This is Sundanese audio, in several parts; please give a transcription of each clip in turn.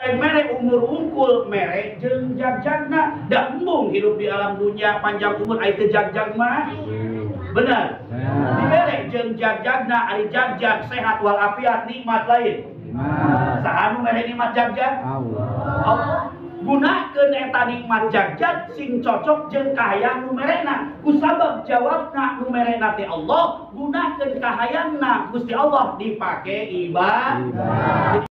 Mere umur unggul mere jeung jagjagna da embung hidup di alam dunia panjang umur aya teu jagjag mah. Bener. Dibere jeung jagjagna ari jagjag sehat walafiat nikmat lain. Saha nu mere nikmat jagjag? Allah. Allah. Gunakeun eta nikmat jagjag sing cocok jeung kahayang nu merena. Kusabab jawabna nu merena teh Allah, gunakeun kahayangna Gusti Allah dipake ibadah.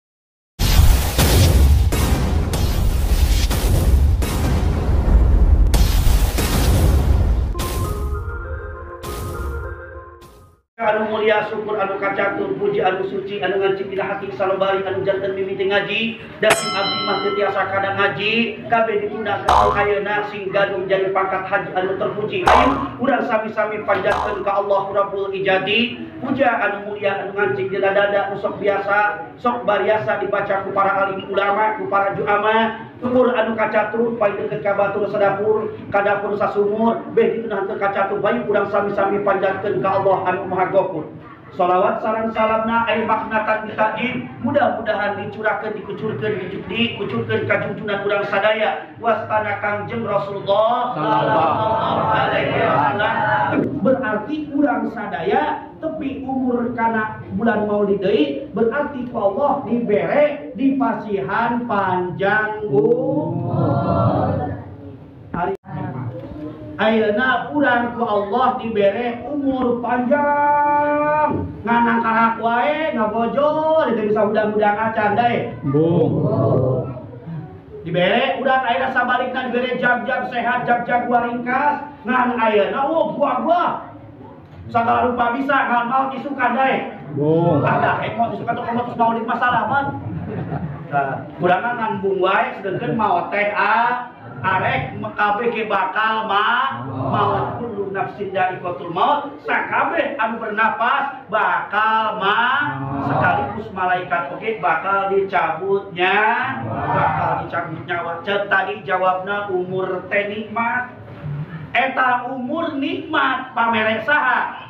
Anu mulia syukur anu kacatur puji anu suci anu ngancik dina hati salobari anu janten mimiti ngaji dan sing abdi mah teu tiasa kada ngaji kabeh ditunda ka ayeuna sing gaduh jadi pangkat haji anu terpuji. Ayo urang sami-sami panjatkeun ka Allah Rabbul Ijadi puja anu mulia anu ngancik dina dada nu sok biasa sok bariasa dibaca ku para alim ulama ku para juama. Syukur anu kacatur paling deket ka batur sadapur ka dapur sasumur beh ditunda henteu kacatur bayu urang sami-sami panjatkeun ka Allah anu Maha Ghafur. Salawat sareng salamna aya makna ta'in mudah-mudahan dicurahkeun dikucurkeun dikucurkeun ka junjunan urang sadaya wastana Kangjeng Rasulullah sallallahu alaihi wasallam. Berarti urang sadaya tepi umur kana bulan Maulid deui berarti ku Allah dibere dipasihan panjang umur. Ayeuna urang ku Allah dibere umur panjang nganang karak wae ngabojol teu bisa hudang-hudang acan dae. Bung. Dibere urang ayeuna sabalikna dibere jag-jag sehat jag-jag waringkas ngan ayeuna oh buah-buah sagala rupa bisa ngan maot isukan dae. Bung. Ada rek maot isukan teh terus maulid masalah man. Tah, urang ngan bung wae sedengkeun maot teh arek kabeh ge bakal maut kullu nafsin dha'iqatul maut sakabeh anu bernapas bakal sekaligus malaikat oge bakal dicabutnya bakal dicabut nyawa. Ceuk tadi jawabna umur teh nikmat eta umur nikmat pamere saha?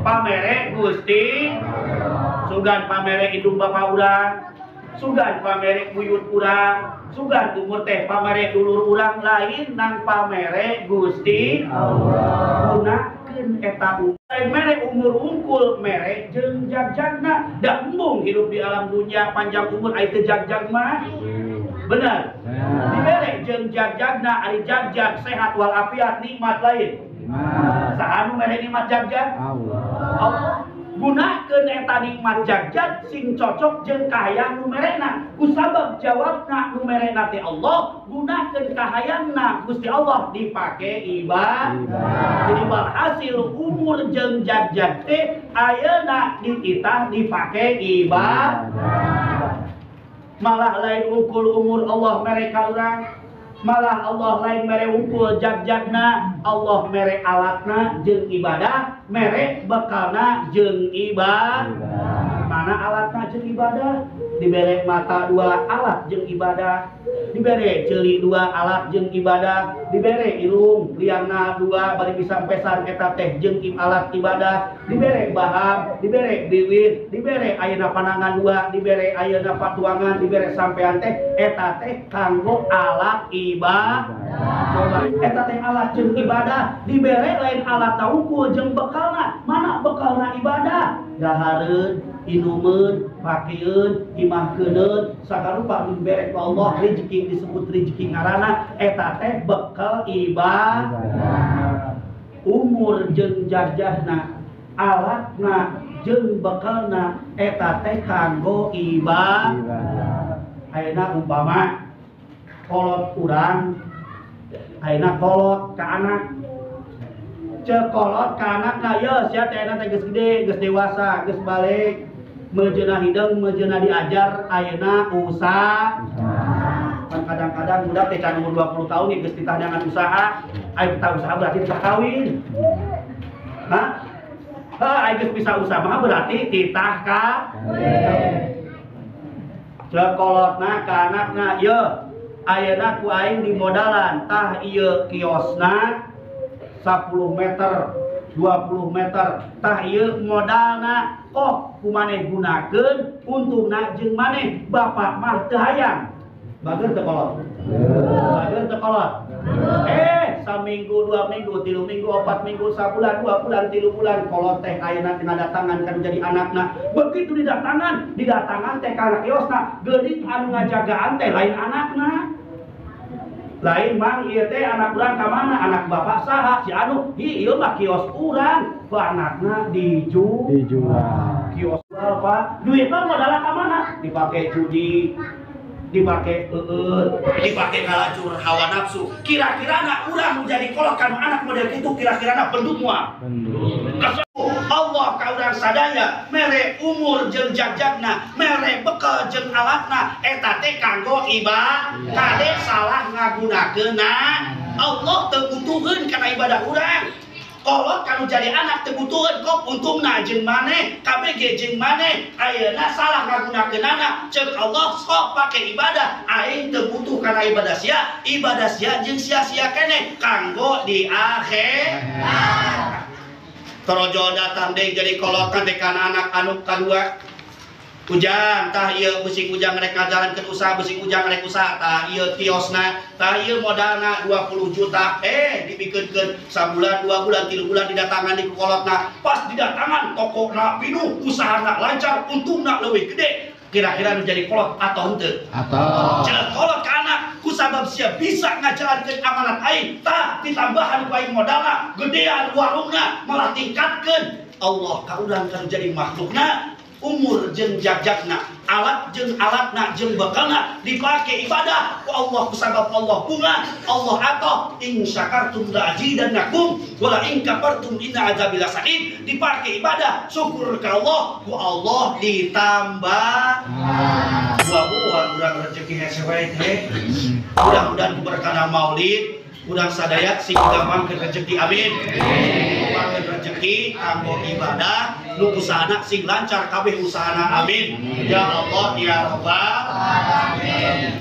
Pamere Gusti sugan pamere indung bapa urang sugan pamere buyut urang sugan umur teh pamere dulur urang lain nang pamere Gusti Allah. Gunakeun eta umur mere umur unggul mere jeung jagjagna da embung hidup di alam dunia panjang umur aya teu jagjag mah. Bener. Dibere jeung jagjagna ari jagjag sehat walafiat nikmat lain. Saha nu mere nikmat jagjag? Allah. Allah. Gunakeun eta nikmat jagjag sing cocok jeung kahayang nu merena. Kusabab jawabna nu merena teh Allah, gunakeun kahayangna Gusti Allah dipake ibadah. Jadi walhasil umur jeung jagjag teh ayeuna dititah dipake ibadah. Malah lain unggul umur Allah mere ka urang, malah Allah lain mere unggul jagjagna, Allah mere alatna jeung ibadah, mere bekalna jeung ibadah. Mana alatna jeung ibadah? Dibere mata dua alat jeung ibadah, dibere ceuli dua alat jeung ibadah, dibere irung liangna dua bari bisa pesan eta teh jeung alat ibadah, dibere baham, dibere bibir, dibere ayeuna panangan dua, dibere ayeuna patuangan, dibere sampean teh eta teh kanggo alat ibadah. Coba eta teh alat jeung ibadah, dibere lain alat taungkul jeung bekalna. Mana bekalna ibadah? Dahareun, inumeun, pakeun, imahkeuneun, sagarupa dibere ku Allah rezeki disebut rezeki ngaranna eta teh bekal ibadah. Umur jeung jajahna, alatna jeung bekalna eta teh kanggo ibadah. Ayeuna umpama kolot urang ayeuna kolot ka anak ceuk kolot ka anakna ye sia teh ayeuna teh geus gede geus dewasa geus balik mejeuna hideung mejeuna diajar ayeuna usaha. Kan kadang-kadang budak teh can umur 20 tahun geus ditah usaha, aya kita usaha berarti titah kawin. Hah? Heuh aya geus bisa usaha mah berarti titah kawin. Ceuk kolotna ka anakna ye ayeuna ku aing dimodalan tah ieu kiosna 10 meter 20 meter. Tah ieu modalna oh ku maneh gunakeun untungna jeung maneh bapak mah teu hayang. Bager teu kolot? Bager teu kolot? Saminggu, 2 minggu, 3 minggu, 4 minggu, sabulan, 2 bulan, 3 bulan kolot teh ayeuna ngadatangan kan jadi anakna. Begitu didatangan, didatangan teh kana kiosna, geuning anu ngajagaan teh lain anakna. Lain mang ieu teh anak urang ka mana? Anak bapak saha? Si anu, hi ieu mah kios urang, ku anakna dijual. Kios apa? Duitna modalna ka mana? Dipake judi, dipake dipake ngalacur hawa nafsu. Kira-kira anak urang menjadi kolot kanu anak model kitu kira-kira anak benduk moal? Benduk. Allah ka urang sadaya mere umur jeung jagjagna, mere bekal jeung alatna, eta teh kanggo ibadah. Kade salah ngagunakeunna, Allah teu butuheun kana ibadah urang. Kolot kanu jadi anak teu butuheun kok untungna jeung maneh, KBG jeung maneh, ayeuna salah ngagunakeunana, ceuk Allah sok pake ibadah, aing teu butuh kana ibadah sia jeung sia-sia keneh kanggo di akhirat. Torojol datang deui jadi kolot kan teh kana anak anu kadua. Ujang tah ieu beusi ujang rek ngajalankeun usaha, beusi ujang rek usaha, tah ieu kiosna, tah ieu modalna 20 juta, dibikeunkeun sabulan, 2 bulan, 3 bulan didatangan di kolotna. Pas didatangan tokona pinuh, usahana lancar, untungna leuwih gede. Kira-kira menjadi kolot atau henteu? Atau. Ceuk kolot ka anak kusabab sia bisa ngajalankeun amanat aing, tah ditambahan ku aing modalna, gedean warungna, malah tingkatkeun. Allah ka urang kan jadi makhlukna, umur jeung jagjagna, alat jeung alatna jeung bekalna dipake ibadah ku Allah kusabab Allah bunga, Allah atoh in syakartum la azidannakum wa la in kafartum inna adzabi lasadid. Dipake ibadah syukur ka Allah ku Allah ditambah. Buah-buah urang rezeki hese wae teh. Mudah-mudahan ku berkah maulid urang sadaya sing gampangkeun rezeki, amin. Gampangkeun rezeki kanggo ibadah nu usahana sing lancar kabeh usahana, amin. Ya Allah ya Rabbal alamin.